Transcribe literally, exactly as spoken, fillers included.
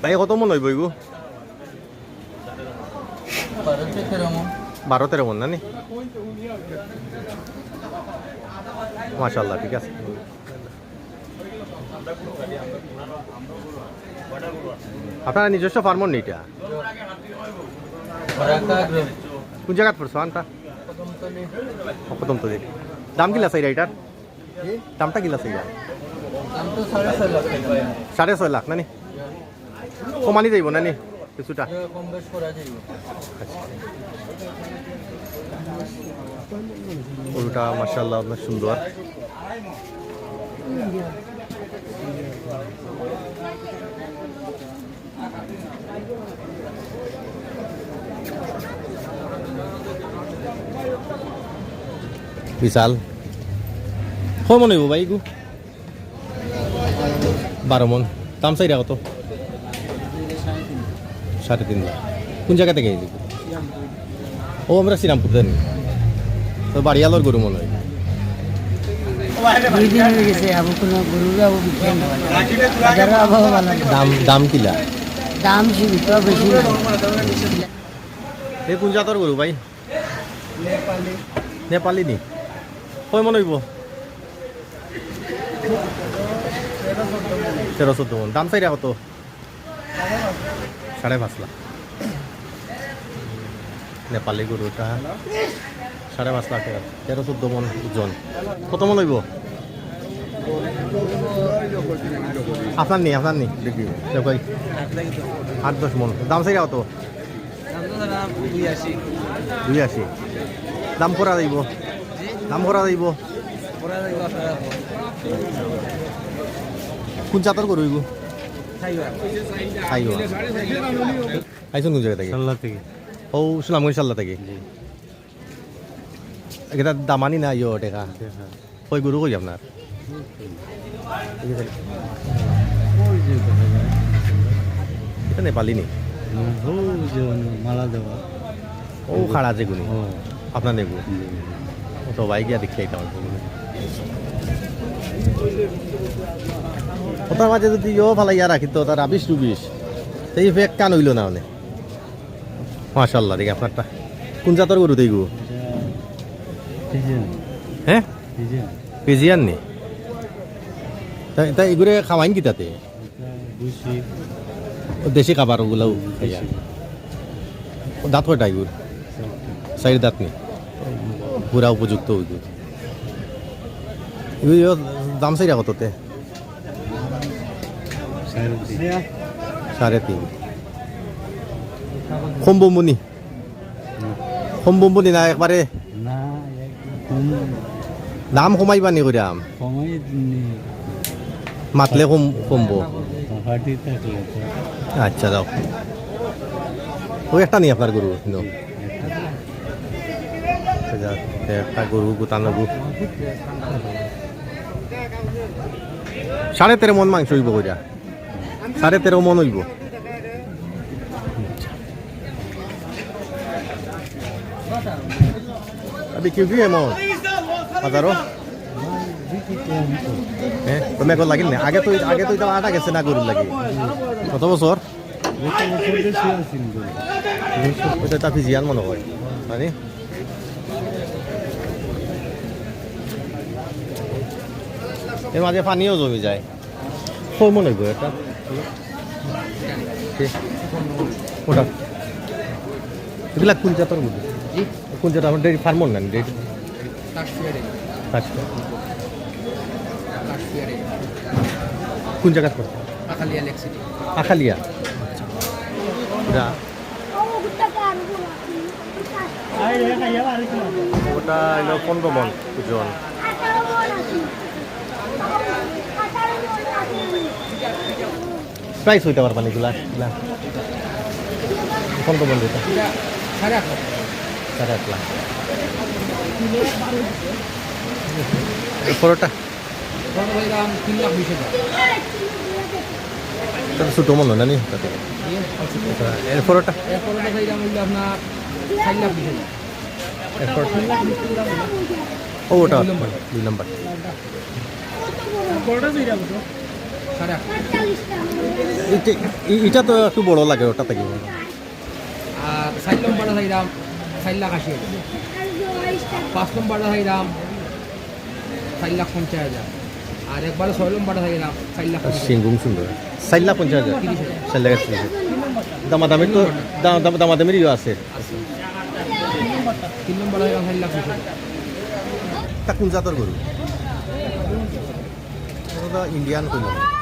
ভাই, কত মন অইবো ইগু? বারো তে তেরো মন। বারো তেরো মন না নি? মাশাআল্লাহ, ঠিক আছে। আপনার নিজস্ব ফার্ম নি ইটা? কোন জাগাত পড়ছে আনটা? কদমতলি। দাম কিলা চাইরা ইটার? দামটা কিলা চাইরা? দাম তো সাড়ে ছয় লাখ টাকা। সাড়ে ছয় লাখ না নি? কমানি যাইবো না নি কিছুটা? কম বেশ করা যাইবো। আচ্ছা। গরুটা মাশাআল্লাহ অনেক সুন্দর। বিশাল। কয় মন অইবো ভাই ইগু? বারো মন। দাম চাইরা কত? সাড়ে তিন লাখ। কোন জাগা থাকি আইলি? ও, আমরা শ্রীরামপুর জানি। তো বাড়িয়ালর গরু মনে হয়। দুই দিন অই গেছে, আবু কোনো গরুর আবু বিক্রি না। বাজারর আবহাওয়া ভালা না। দাম, দাম কিলা? দাম সীমিত, বেশি না। এ কোন জাতর গরু ভাই? নেপালি। নেপালি নি? কয় মন অইবো? তেরো চৌদ্দ মন। দাম চাইরা কত? সাড়ে পাঁচ লাখ। নেপালি গরুটা সাড়ে পাঁচ লাখ টাকা, তেরো চৌদ্দ মন ওজন। কত মন অইবো? আপনার নি, আপনার নি? দেখি। দেখো এই। আট দশ মন। দাম চাইরা কত? দাম তো দাদা দুই আশি। দুই আশি। দাম করা যাইবো? দাম করা যাইবো? করা যাইবো আপনারা। কোন জাতর গরু ইগু? সাইওয়াল। সাইওয়াল। আইছইন কোন জাগা থাকি? শালনা থাকি। ও, সুনামগঞ্জ শালনা থাকি। জি। এটা দামানি না ইয়ো টেকা? টেকা। কই গরু কই আপনার? ওই যে দেখা যায়। এটা নেপালি নি? হুম, ওই যে মানে মালা দেওয়া। ও খাড়া যেগুনি? ও। আপনার নেগু? জি। ও তো ভাই গিয়া দেখি আইতাম অল্প করে। ওটার মাঝে যদি ইয়ো ফালাইয়া রাখি তো তার রাবিশ রুবিশ। এই ফেক কান অইলো না মানে। মাশাআল্লাহ, দেখি আপনারটা। কোন জাতর গরু তো ইগু? এটা ফিজিয়ান। হ্যাঁ? ফিজিয়ান। ফিজিয়ান নি? তা, তা ইগুরে খাওয়াইন কিতাতে? এটা ভুসি। ও দেশি খাবার ওগুলাও হুম, খাইয়া। দেশি। ও দাঁত কয়টা ইগুর? চারটা। চাইর দাঁত নি? পুরা উপযুক্ত ইগু। ইগু ইয়ো দাম চাইরা কততে? সাড়ে তিন। সাড়ে তিন। কম বমুনি? না। কম বমুনি না একবারে? না, একদম কম। দাম কমাইবা নি কইরাম? কমাই নি। মাতলে কম, কমবো। পার্টি থাকলে তো। আচ্ছা, যাও। ওই একটা নি আপনার গরু, নো। একটা। আচ্ছা, একটা গরু, গুতানো গরু। সাড়ে তেরো মন মাংস অইবো কইরা। সাড়ে তেরো মন অইবো। আবি কিউ কিউ এমন? হাজারো? হ্যাঁ, তো মেঘ লাগিল না? আগে তো, আগে তো এটা আটা গেছে না গরুর লাগি। কত বছর? ওইটা তা ফিজিয়ান মনে হয়, মানে এর মাঝে পানিও জমি যায়। কয় মন অইবো এটা? কি? ওটা? এগুলা কোন জাতর গরু? জি? কোন জাত? আমার ডেইরি ফার্ম না, ডেইরি? কাশিয়ারে। কাশিয়া। কাশিয়ারে। কোন জাগাত পড়ে? Akhalia lake city. আখালিয়া? যা। ওটা হইলো পনেরো মন ওজন। প্রাইস হইতে পারবা না এগুলা, না? পনেরো মন এটা। এটা সাড়ে আট লাখ। সাড়ে আট লাখ। এর পরেরটা? পনেরো ভাই দাম তিন লাখ বিশ হাজার। এটা তো ছোট মনে হয় না নি? তাতে। এর পরেরটা? এর পরেরটা ভাই দাম হইলো আপনার চার লাখ বিশ হাজার। এরপর ও, ওটা দুই নম্বর। দুই নম্বর। সাড়ে আট। ইটা, ই-, ইটা তো একটু বড় লাগে ওটা থাকি। আর চার নম্বরটা চাইরাম চার লাখ আশি হাজার। পাঁচ নম্বরটা চাইরাম চার লাখ পঞ্চাশ হাজার। আর একবারে ছয় নম্বরটা চাইরাম চার লাখ পঞ্চাশ হাজার। সিংগুম সুন্দর। চার লাখ পঞ্চাশ হাজার। চার লাখ তিরিশ হাজার। দামাদামি তো, দা-, দাম-, দামাদামির ইয়ে আছে। আছে। তিন নম্বরটা চাইরাম চার লাখ বিশ হাজার। তা কোন জাতর গরু? ইন্ডিয়ান কইলাম।